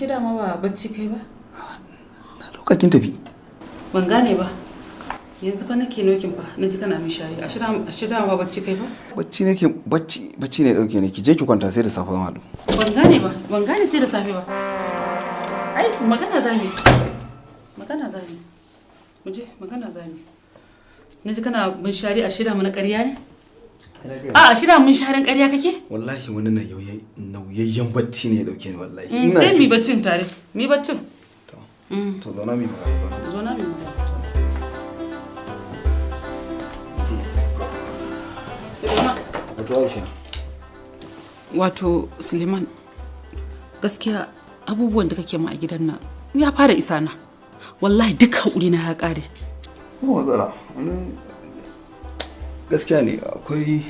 Ashe dama ba bacci kai ba? Na dauka kin tafi. Ban gane ba. Yanzu fa nake nokin fa, naji kana min shari. Ashe dama ba bacci kai ba? Bacci nake, bacci ne dauke ni. Ki je ki kwanta sai da safe zan haɗu. Ban gane ba, ban gane sai da safe ba. Ai magana zamu. Magana zamu. Mu je magana zamu. Naji kana mun shari, ashe dama na ƙarya ne? A ashe dama mun sharin ƙarya kake? Wallahi wani nauyayyen bacci ne ya dauke ni wallahi. Sai mi baccin tare. Mi baccin. To zauna mi magana. Zauna mi magana. Suleiman. Wato Aisha. Wato Suleiman, gaskiya abubuwan da kake ma a gidan nan ya fara isa na. Wallahi duk haƙuri na ya ƙare. Ba matsala. Gaskiya ne akwai.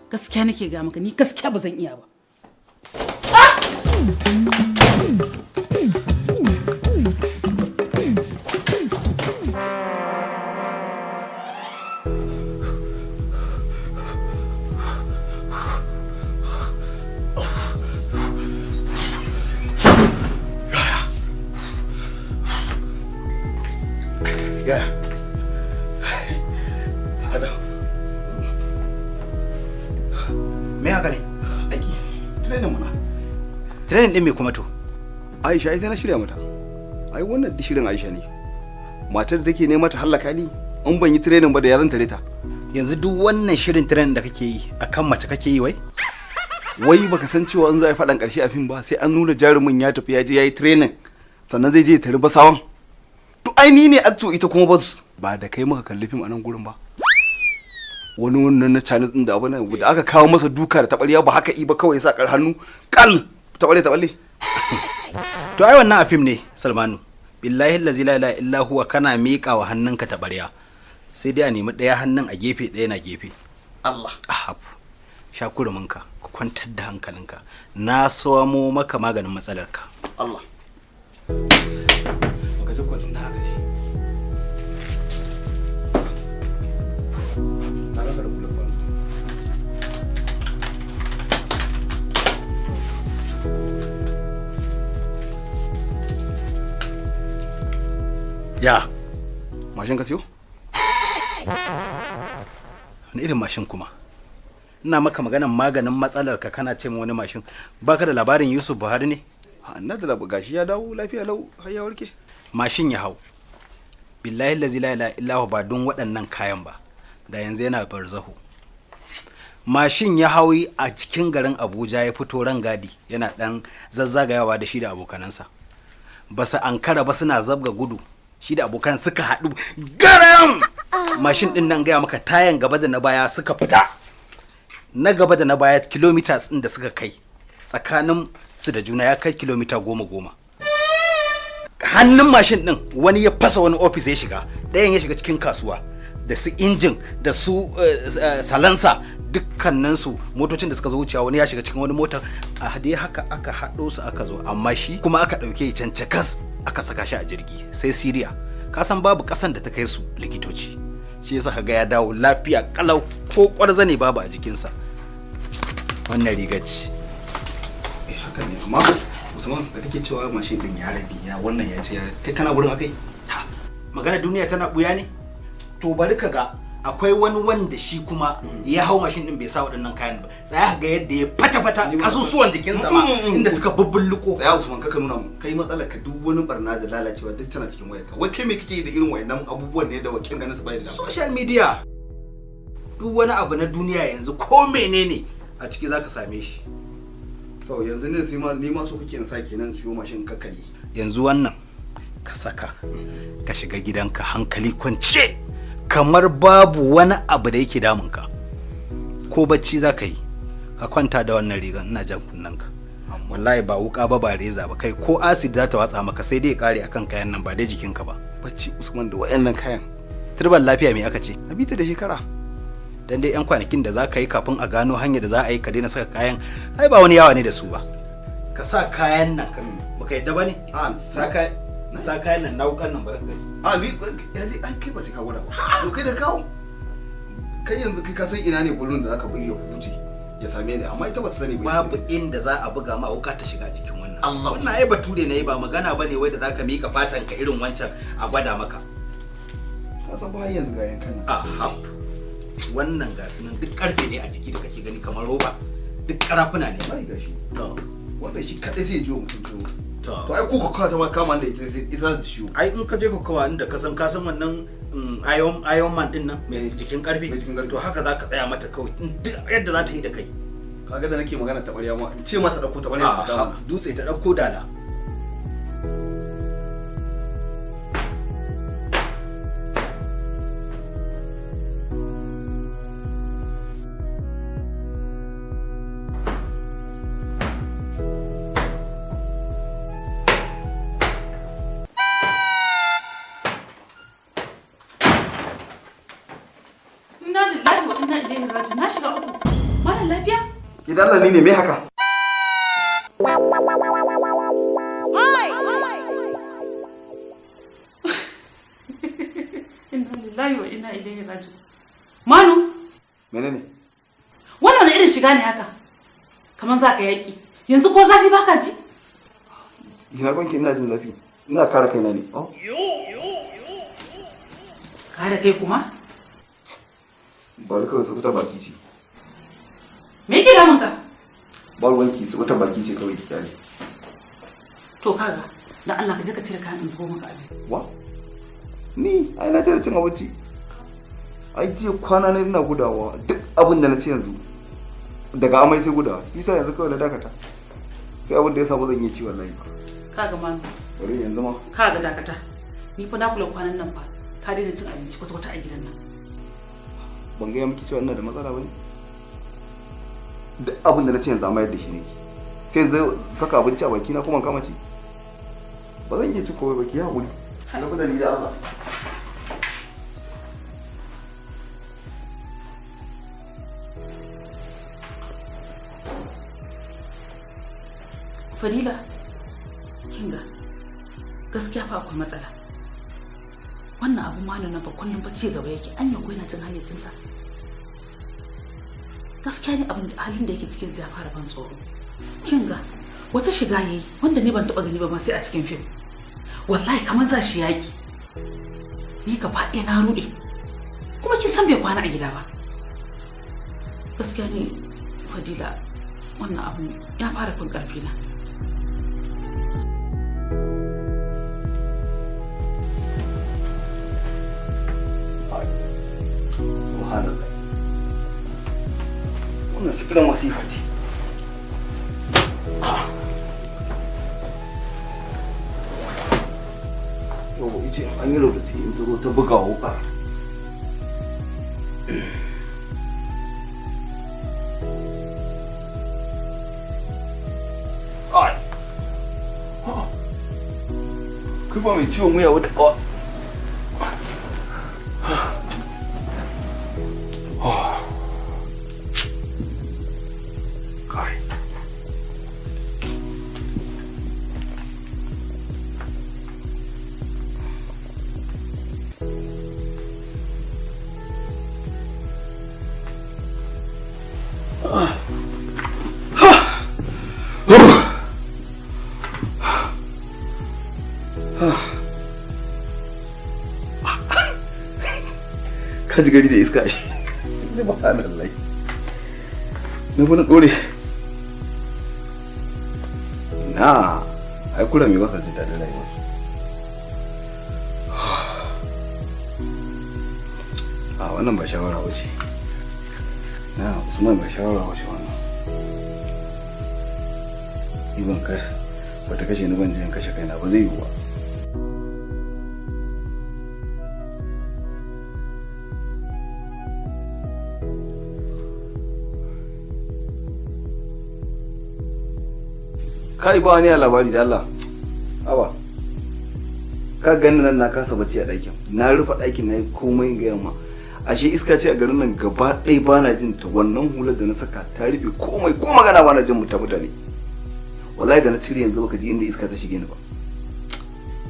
Gaskiya nake ga maka, ni gaskiya ba zan iya ba. Yaya. Adam. Me haka ne? Aiki. Training mana. Training din me kuma to? Aisha ai sai na shirya mata. Ai wannan shirin Aisha ne. Matar da take nema ta hallaka ni, in ban yi training ba da ya zan tare ta. Yanzu duk wannan shirin training da kake yi akan mace kake yi wai? Wai baka san cewa in za a yi faɗan ƙarshe a fim ba sai an nuna jarumin ya tafi ya je ya yi training sannan zai je ya tari basawan. To ai ni ne atto ita kuma basu. Ba da kai muka kalli fim a nan gurin ba. Wani wannan na Chinese din da abu nan da aka kawo masa duka da taɓarya ba haka i ba kawai sa kar hannu kal taɓarya taɓalle. To ai wannan a fim ne Salmanu. Billahi allazi la ilaha illa huwa kana miƙa wa hannunka taɓarya. Sai dai a nemi ɗaya hannun a gefe ɗaya na gefe. Allah. Ahab. Sha kuruminka, ka kwantar da hankalinka. Na samo maka maganin matsalarka. Allah. Baka ji kwalin na gaji. Na ga da kula kwalin. Ya. Mashin ka siyo? Wani irin mashin kuma? Ina maka maganan maganin matsalar ka kana ce min wani mashin. Baka da labarin Yusuf Buhari ne? Na da labu gashi ya dawo lafiya lau har ya warke. Mashin ya hau. Billahi allazi la ilaha illa ba don waɗannan kayan ba. Da yanzu yana barzahu. Mashin ya hau a cikin garin Abuja ya fito rangadi yana dan zazzagayawa da shi da abokanansa. Ba su ankara ba suna zabga gudu. Shi da abokan suka haɗu garam. Mashin ɗin nan gaya maka tayan gaba da na baya suka fita. Na gaba da na baya kilometers ɗin da suka kai tsakanin su da juna ya kai kilomita 10-10. Hannun mashin ɗin wani ya fasa wani ofis ya shiga, ɗayan ya shiga cikin kasuwa da su injin da su salansa dukkaninsu motocin da suka zo wucewa wani ya shiga cikin wani motar. A dai haka aka haɗo su aka zo, amma shi kuma aka ɗauke cancakas aka saka shi a jirgi sai Siriya. Ka san babu ƙasan da ta kai su likitoci, shi yasa kaga ya dawo lafiya kalau ko ƙwarza ne babu a jikinsa. Wannan rigar ce. Eh haka ne, amma Usman da kake cewa mashin din ya rabi ya wannan ya ce kai kana gurin akai? Ha, magana duniya tana buya ne? To bari ka ga akwai wani wanda shi kuma ya hau mashin din bai sa waɗannan kayan ba. Tsaya ka ga yadda ya fata-fata kasusuwan jikinsa ma inda suka bubbulluko. Tsaya Usman kaka nuna mu kai matsalar ka duk wani barna da lalacewa duk tana cikin wayarka. Wai kai me kake yi da irin wayannan abubuwan ne da wakin ganin su bai da social media? Duk wani abu na duniya yanzu ko menene a ciki zaka same shi. To yanzu ne sai ma ni ma so kake in sake nan siyo mashin kakkare. Yanzu wannan ka saka ka shiga gidanka hankali kwance kamar babu wani abu da yake damunka. Ko bacci za ka yi ka kwanta da wannan rigan, ina jan kunnanka. Wallahi ba wuka ba ba reza ba, kai ko acid za ta watsa maka sai dai ya kare akan kayan nan ba dai jikinka ba. Bacci Usman da wayannan kayan. Turban lafiya me aka ce? Na bita da shekara. Dan dai yan kwanakin da za ka yi kafin a gano hanyar da za a yi ka daina saka kayan, ai ba wani yawa ne da su ba. Ka sa kayan nan ka baka yadda ba ne? A sa kayan na sa kayan nan na wukan nan barka gani. A ni ai kai ba sai ka gwada ba. To kai da kawo. Kai yanzu kai ka san ina ne gurin da zaka buge huce ya same ni, amma ita ba ta sani ba. Babu inda za a buga ma wuka ta shiga jikin wannan. wannan. Allah. Wannan ai bature ne, ba magana bane wai da zaka mika fatan ka irin wancan a gwada maka. Ka san ba yanzu ga yankan nan. Aha. Wannan ga sunan duk karfe ne a jiki da kake gani kamar roba. Duk karafuna ne. Ai gashi. To. Wanda shi kadai sai ya jiwo mutum ciwo. To. To ai ko ka ta ma kama da ita sai ita za ta ciwo. Ai in ka je ka kawa inda ka san wannan Iron Man din nan mai jikin karfe. To haka za ka tsaya mata kawai duk yadda za ta yi da kai. Kaga da nake magana tabarya ma in ce mata dauko tabarya ta kama. Dutse ta dauko dala. Inna lillahi wa inna ilaihi raji'un. Na shiga uku. Malam lafiya? Idan Allah ni ne me haka? Inna lillahi wa inna ilaihi raji'un. Manu, Menene? wannan wani irin shiga ne haka? Kaman za ka yaki. Yanzu ko zafi baka ji? Ina banki ina jin zafi. Ina kare kaina ne. Oh. Kare kai kuma? Bari kawai su ta baki ce. Me yake damun ka? Ba ruwanki su ta baki ce kawai ki kyale. To kaga, dan Allah ka je ka cire kayan in zubo maka abin. Wa? Ni ai na tare cin abinci. Ai jiya kwana na ina gudawa duk abin da na ci yanzu. Daga amai sai gudawa. Shi yasa yanzu kawai na dakata. Sai abin da ya samu zan iya ci wallahi. Kaga Manu, Bari yanzu ma. kaga dakata. Ni fa na kula kwanan nan fa. Ka daina cin abinci kwata-kwata a gidan nan. Ban gaya miki cewa ina da matsala bane. Duk abin da na ci yanzu amayar da shi nake. Sai yanzu saka abinci a bakina kuma in kama ci. Ba zan iya ci komai ba, ki yi haƙuri. Rabu da ni da Allah. Fadila, kinga, gaskiya fa akwai matsala. Wannan abun malam nan fa kullum fa ci gaba yake, anya ko yana cin hayyacinsa. Gaskiya ne abin halin da yake cikin ya fara ban tsoro. Kinga, wata shiga yayi wanda ni ban taba gani ba ma sai a cikin fim. Wallahi kamar za shi yaki. Ni gaba ɗaya na ruɗe. Kuma kin san bai kwana a gida ba. Gaskiya ne Fadila, wannan abun ya fara fin ƙarfi na. Subhanallah. Wannan shi irin wasifa ce. Yau ice an yi rubutu in ta zo ta buga wuƙar. Ai. Kai ba mai ciwon wuya wata ƙawa. Kai. Ka ji gari da iska shi. Subhanallah. Na fi na ɗore. Na, ai kura mai basa jin daɗin rayuwarsu. A wannan ba shawara ba ce. Na, Usman ba shawara ba ce wannan. Ni ban kai, bata kashe ni ban je in kashe kaina ba zai yiwu ba. Kai ba wani labari da Allah. Aba. Ka gani nan na kasa bacci a ɗakin. Na rufe ɗakin na yi komai ga yamma. Ashe iska ce a garin nan gaba ɗaya ba na jin ta wannan hular da na saka ta rufe komai ko magana ba na jin muta mutane. Wallahi da na cire yanzu baka ji inda iska ta shige ni ba.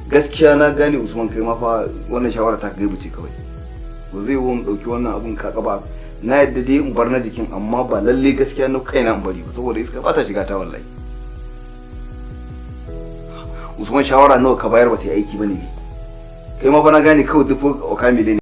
Gaskiya na gane Usman kai ma fa wannan shawara ta gaibu ce kawai. Ba zai yiwu mu ɗauki wannan abun kaka ba. Na yadda dai in bar na jikin amma ba lalle gaskiya na kaina in bari ba saboda iska ba ta shiga ta wallahi. Usman, shawara nawa ka bayar ba ta yi aiki bane ne? Kai ma fa na gane kawai duk okamile ne.